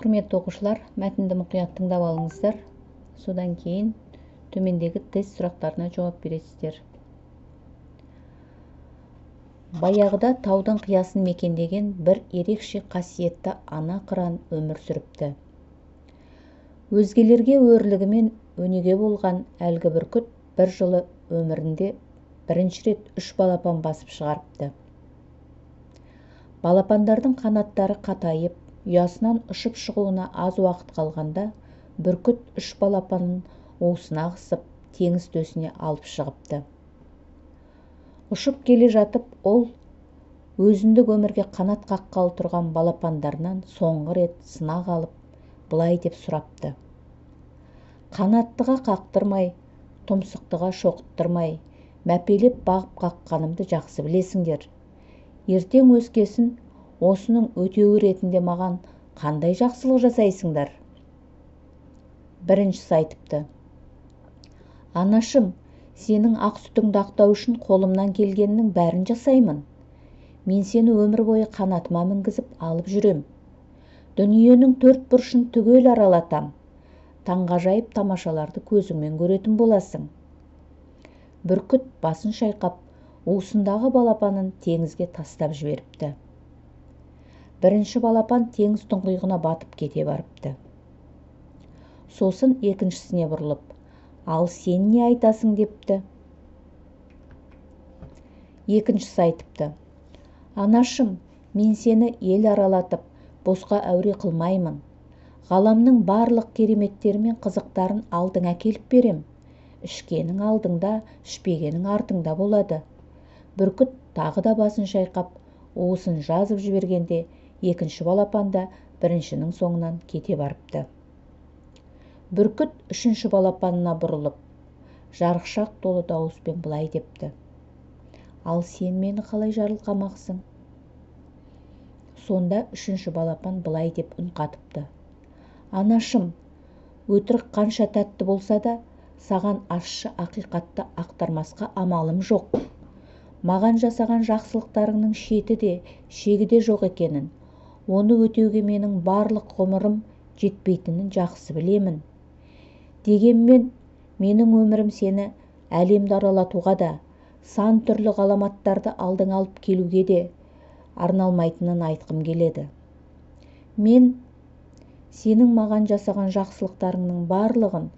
Құрметті оқушылар, мәтінді мұқият тыңдап алыңыздар. Содан кейін төмендегі тест сұрақтарына жауап бересіздер. Баяғыда таудың қиясын мекендеген бір ерекше қасиетті ана қыран өмір сүріпті. Өзгелерге өрлігімен өнеге болған әлгі бүркіт бір жылы өмірінде бірінші рет 3 балапан басып шығарыпты. Балапандардың қанаттары қатайып, ұясынан ұшып шығуына аз уақыт қалғанда, бүркіт 3 балапанын уысына қысып, теңіз төсіне алып шығыпты. Ұшып келе жатып, ол өзіндік өмірге қанат қаққалы тұрған балапандарынан соңғы рет сынақ алып, былай деп сұрапты. Қанаттыға қақтырмай, тұмсықтыға шоқыттырмай, мәпелеп бағып қаққанымды жақсы білесіңдер. Ертең өскесін осының өтеуі ретінде маған қандай жақсылық жасайсыңдар? Біріншісі айтыпты. Анашым, сенің ақ сүтіңді ақтау үшін қолымнан келгеннің бәрін жасаймын. Мен сені өмір бойы қанатыма мінгізіп алып жүрем. Дүниенің төрт бұрышын түгел аралатам. Таңғажайып тамашаларды көзіңмен көретін боласың. Бүркіт басын шайқап, уысындағы балапанын теңізге тастап жіберіпті. Бірінші балапан теңіз тұңғиығына батып кете барыпты. Сосын екіншісіне бұрылып, ал сен не айтасың депті. Екіншісі айтыпты. Анашым, мен сені ел аралатып, босқа әуре қылмаймын. Ғаламның барлық кереметтері мен қызықтарын алдыңа әкеліп берем. Ішкенің алдыңда, ішпегенің артыңда болады. Бүркіт тағы да басын шайқап, уысын жазып жібергенде, екінші балапан да біріншінің соңынан кете барыпты. Бүркіт үшінші балапанына бұрылып, жарықшақ толы дауыспен былай депті. Ал сен мені қалай жарылқамақсың? Сонда үшінші балапан былай деп үн қатыпты. Анашым, өтірік қанша тәтті болса да, саған ащы ақиқатты ақтармасқа амалым жоқ. Маған жасаған жақсылықтарыңның шеті де, шегі де жоқ екенін, оны өтеуге менің барлық ғұмырым жетпейтінін жақсы білемін. Дегенмен, менің өмірім сені әлемді аралатуға да, сан түрлі ғаламаттарды алдыңа алып келуге де арналмайтынын айтқым келеді. Мен сенің маған жасаған жақсылықтарыңның барлығын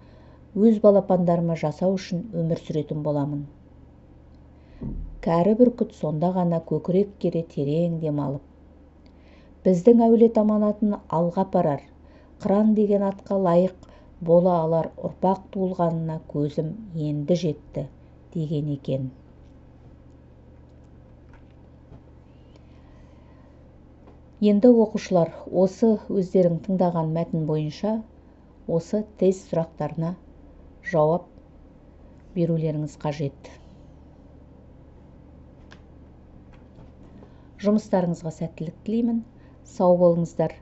өз балапандарыма жасау үшін өмір сүретін боламын. Кәрі бүркіт сонда ғана көкірек кере терең дем алып, біздің әулет аманатын алға апарар, қыран деген атқа лайық бола алар ұрпақ туылғанына көзім енді жетті, деген екен. Енді оқушылар, осы өздерің тыңдаған мәтін бойынша осы тест сұрақтарына жауап берулеріңіз қажет. Жұмыстарыңызға сәттілік тілеймін. Сау болыңыздар.